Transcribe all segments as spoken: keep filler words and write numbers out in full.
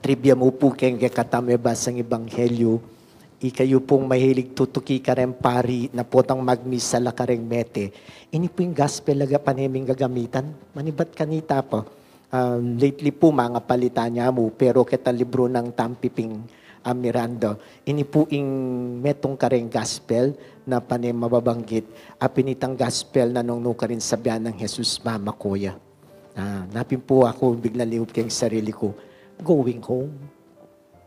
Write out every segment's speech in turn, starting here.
Ibie mu pu keng kekatamu e basang ebanghelyu, ikayu pung mahilig tutuki kareng pari na potang magmisa la kareng mete. Ini pu ing gospel a pane ming gagamitan. Manibat kanita pa. Um, lately pu, mangapalitan ya mu, pero keta libru nang Tampiping, ah, Miranda, ini pu ing metung kareng gospel na pane mababanggit, a pin itang gospel na nung nukarin sabian nang Jesus mamakuya. Ah, napin pu aku bigla liub keng sarili ku, going home.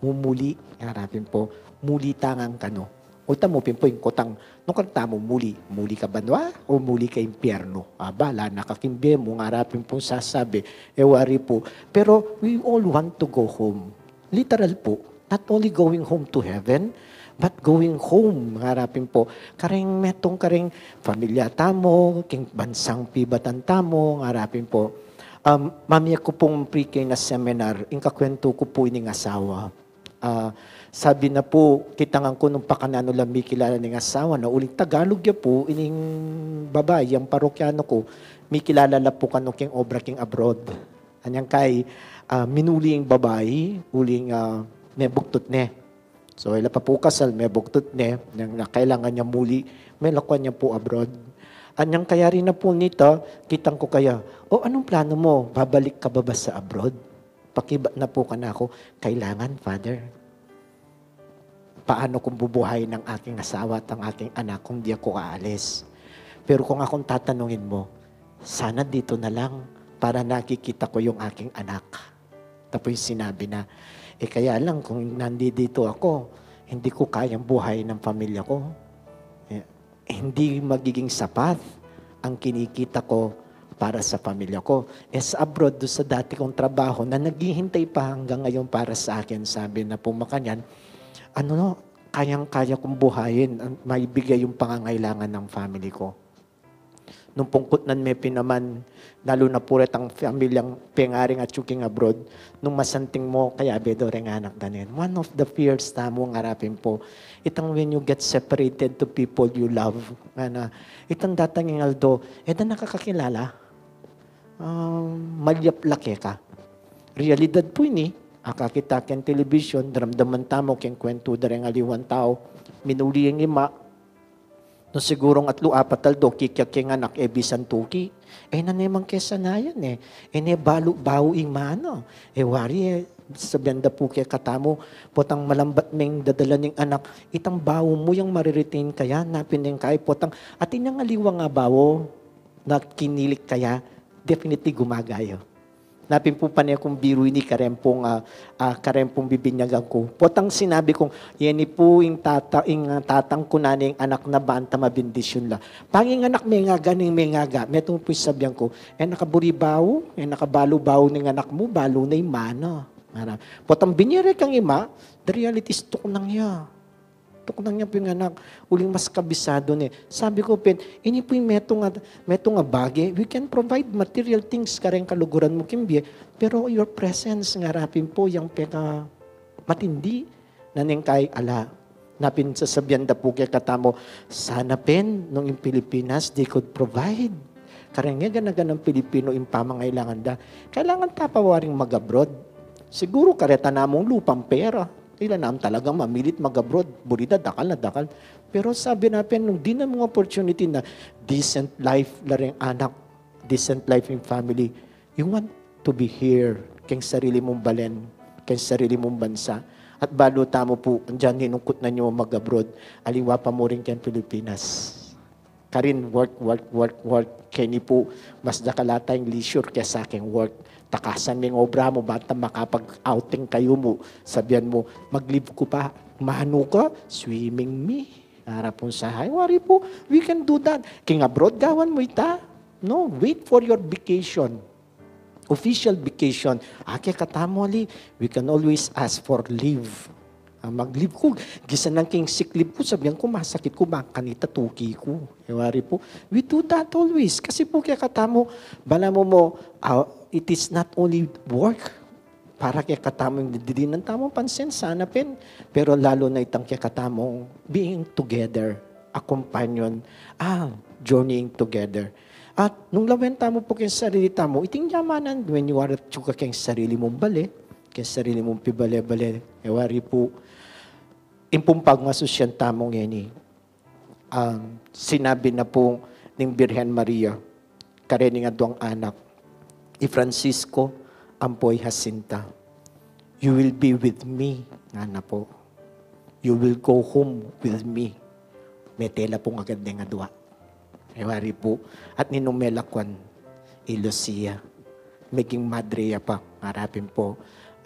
Mumuli, harapin pu, muli tangan kanu. O ita mu pin pu ing kutang, nung kanta mu muli, muli ka banua o muli ka impyernu? Aba, lana ka king bie mu, harapin pu sasabi, e wari pu. Pero we all want to go home. Literal pu, not only going home to heaven, but going home, harapin pu. Kareng metung, kareng pamilya tamu, king bansang pibatan tamu, harapin pu. Um, mamie ku pung pre-K na seminar, ing kakwentu ku pu ining asawa. Ah, sabi na pu, kitangan ku nung pakananu la mikilala ning asawa na, uling Tagalog ya pu, ining babai, yang parokyanu ku, mikilala la pu kanu king obra king abroad. Anyang kai, ah, minuli ing babai, uling, ah, mebugtut ne. So, ila pa pu kasal, mebugtut ne, anyang na kailangan ne muli, melakuan ne pu abroad. Anyang kayari na pu nita, kitang ku kaya, "O, anong plano mo? Babalik ka ba, ba sa abroad?" Pakibat na pu kanaku, "Kailangan, Father. Paano kung bubuhayin ang aking asawa at ang aking anak kung di ako aalis? Pero kung akong tatanungin mo, sana dito na lang para nakikita ko yung aking anak." Tapos yung sinabi na, "Eh, kaya lang kung nandito ako, hindi ko kayang buhayin ang pamilya ko. Eh, hindi magiging sapat ang kinikita ko para sa pamilya ko. Eh, sa abroad, doon sa dati kong trabaho na naghihintay pa hanggang ngayon para sa akin," sabi na pu makanyan, "ano, kayang-kaya kong buhayin, ang, maibigay yung pangangailangan ng family ko." Nung pungkutnan me pin naman, lalo na pu retang pamilyang pengaring atyu king abroad, nung masanting mo, kayabe do reng anak da nen. One of the fears tamu, harapin pu, itang when you get separated to people you love, ngana, itang datang ing aldo, e da na ka kakilala. Um, malyap la keka. Realidad pu ini, akakit ta keng television, daramdaman tamu keng kwentu da reng aliwang tau, minuli ing ima, nung sigurung atlu apat aldo, kikya keng anak, e bisan tuki. E na ne mang kesanayan e. E ne balu, bau ing mana. E wari e, sabian da pu kekatamu, potang malambat meng dadala ning anak, itang bau mu yang mariretain kaya, napin ing kai, potang, atin yang aliwang a bau na kinilik kaya, definitely gumagayo. Napin pu pane kung biru ini kareng pung, ah, ah, kareng pung bibinyagan ku. Potang sinabi kung, "Yeni pu ing tata, ing, ah, tatang ku, nane ing anak na banta mabendisyon la." Panging anak mengaga ning mengaga, metung pu sabian ku, "E na ka buri bau, e na ka balu bau ning anak mu, balu na ing mana." Ngana. Potang binie re kang ima, the reality is tuknang ya. Tuknang ya pu ing anak, uling mas kabisado ne. Sabi ku pin, ini pu ing metung a, metung a bage, we can provide material things kareng kaluguran mu king bie, pero your presence, harapin pu, yang peka matindi, nane ing kai, ala. Napin sasabian da pu kekatamu, sana pin, nung ing Pilipinas, they could provide kareng gana-ganang Pilipino ing pamangailangan da. Kailangan ta pa waring mag-abroad. Siguru kareta namung lupang pera. Ila naman talagang mamilit mag-abroad. Buri da, dakal na dakal. Pero sabi na pin, nung dinan mung opportunity na decent life la reng anak, decent life in family, you want to be here, keng sarili mung balen, keng sarili mung bansa. At balu tamu pu, andiyan ninungkut na nyo mag-abroad, aliwa pa mu rin keng Pilipinas. Karin, work, work, work, work. Keni pu, mas dakal ata ing leisure kesa keng work. Takasan me ing obra mu, banta makapag-outing kayu mu. Sabian mu, "Mag-leave ku pa." Manu ka, "Swimming me." Harap pung sahay. Wari pu, we can do that. King abroad, gawan mu ita. No, wait for your vacation. Official vacation. Ake katamu ali, we can always ask for leave. Ah, mag-leave ku, gisan nang king sick leave ku, sabian ku, "Masakit ku, bang kanita tuki ku." E wari pu, we do that always. Kasi pu kekatamu, balamu mu, ah, it is not only work. Para kekatamu ing didinan tamung pansin, sana pin. Pero lalu na itang kekatamung being together, a companion, ah, journeying together. At nung lawen tamu pu keng sarili tamu, iting yamanan, when you are atyu ka keng sarili mung bale, Keng sarili mung pibale-bale, e wari pu, ing pung pagmasusyan tamu ngeni, um, sinabi na pu ning Birhen Maria karening aduang anak, i Francisco ampo i Jacinta, "You will be with me," ngana pu. "You will go home with me." Mete la pung agad deng adua. E wari pu, at ninung melakwan, i Lucia. Meging madre ya pa, ngara pin pu.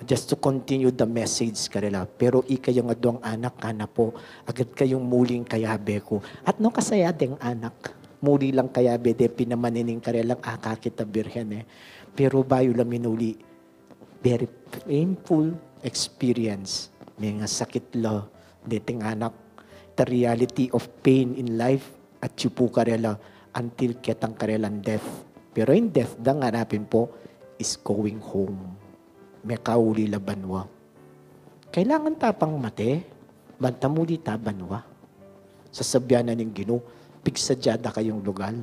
Just to continue the message karela. "Pero ikayung aduang anak," ngana pu, "agad kayung muli king kayabe ku." At nung kasaya deng anak, muli lang kayabe de, pinamanining karelang akakit a Birhen e. Pero bayu la minuli, very painful experience. Mengasakit la deting anak. The reality of pain in life, atyu pu karela until ketang karelang death. Pero ing death da, ngara pin pu, is going home. Mekauli la banua. Kailangan ta pang mate, ban ta muli ta banua. Sasabian na ning Ginu, "Pigsadya da kayung lugal."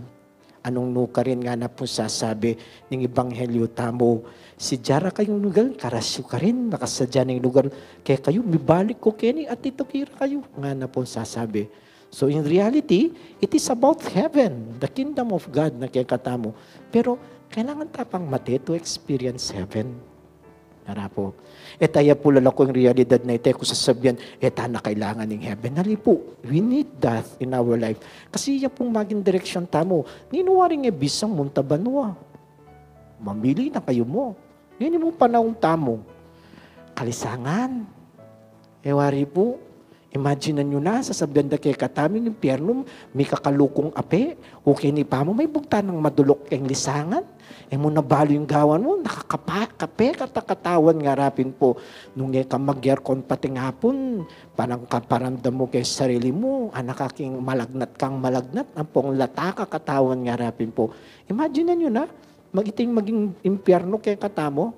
Anung nu karin, ngana pung sasabi ning ebanghelyo tamu, "Sadya ra kayung lugal, karasyu karin, makasadya ning lugal kekayu, mibalik ku keni at ituki ra kayu," ngana pung sasabi. So in reality, it is about heaven, the kingdom of God na kekatamu. Pero kailangan ta pang mate to experience heaven. Ngara pu. E ta ya pu lalako ing realidad na ita, e ku sasabian, e ta na kailangan ing heaven. Ali pu, we need that in our life. Kasi ya pung maging direksyon tamu. Ninu waring e bisang munta banua? Mamili na kayu mu. Ngeni mung panaun tamu, kalisangan. E wari pu, imaginan yu na, sasabian da kekatamu ing impyernu, mika kalukung api, o keni pamu, maibug ta nang maduluk keng lisangan. E mu na balu ing gawan mu, nakakapa-, kape ka ta katawan, ngara pin pu. Nung e ka mag-aircon pating apun, parang kaparamdam mu keng sarili mu, anak ka king malagnat kang malagnat, ampong lata ka katawan, ngara pin pu. Imaginan yu na, mag-, iting maging impyernu kekatamu,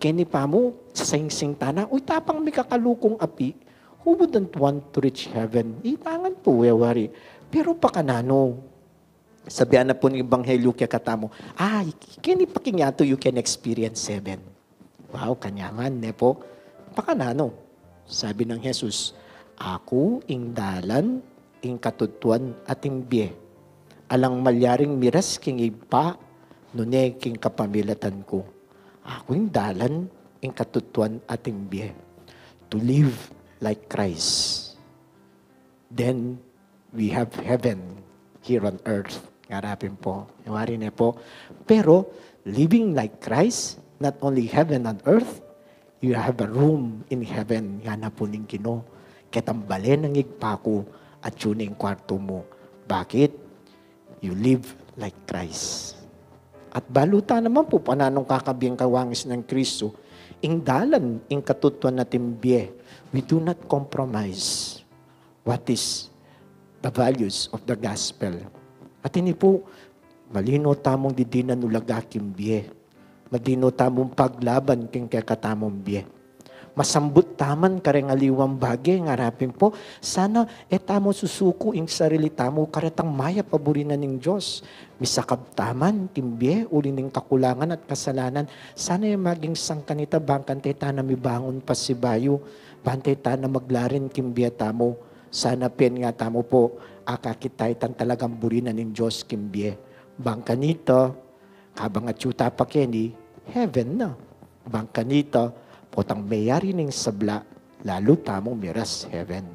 keni pamu, sasingsing ta na, uy, tapang mika kalukung api, who wouldn't want to reach heaven? Itangan pu, e wari. Pero pakananu? Sabian na pu ning ebanghelyo kekatamu, "Ay, keni pa king yatu you can experience heaven." Wow, kanyangan, ne pu? Pakananu? Sabi nang Jesus, "Aku ing dalan, ing katutuan, at ing bie. Alang malyaring miras king Ibpa, nune king kapamilatan ku." Aku ing dalan, ing katutuan, at ing bie. To live like Christ. Then we have heaven here on earth. Ngara pin pu. E wari, ne pu? Pero living like Christ, not only heaven on earth, you have a room in heaven, ngana pu ning Ginu. Ketang bale nang Ibpa ku, atyu ne ing kwartu mu. Bakit? You live like Christ. At balu ta naman pu, pakananung kakabie ing kawangis nang Kristu, ing dalan, ing katutuan, at ing bie. We do not compromise what is the values of the gospel. At ini pu, malino tamung didinan ulaga king bie. Malino tamung paglaban king kekatamung bie. Masambut taman kareng aliwang bage, ngara pin pu. Sana e tamu susuku ing sarili tamu karetang mayap a buri na ning Dios. Misakab taman king bie uli ning kakulangan at kasalanan. Sana e maging sangkan ita, bang kanita na mibangun pasibayu, bang kanita na maglarin king bie tamu. Sana pin, ngatamu pu, akakit ta itang talagang buri na ning Dios king bie. Bang kanita, kabang atyu ta pa keni, heaven na. Bang kanita, potang meyari ning sabla, lalu tamung miras heaven.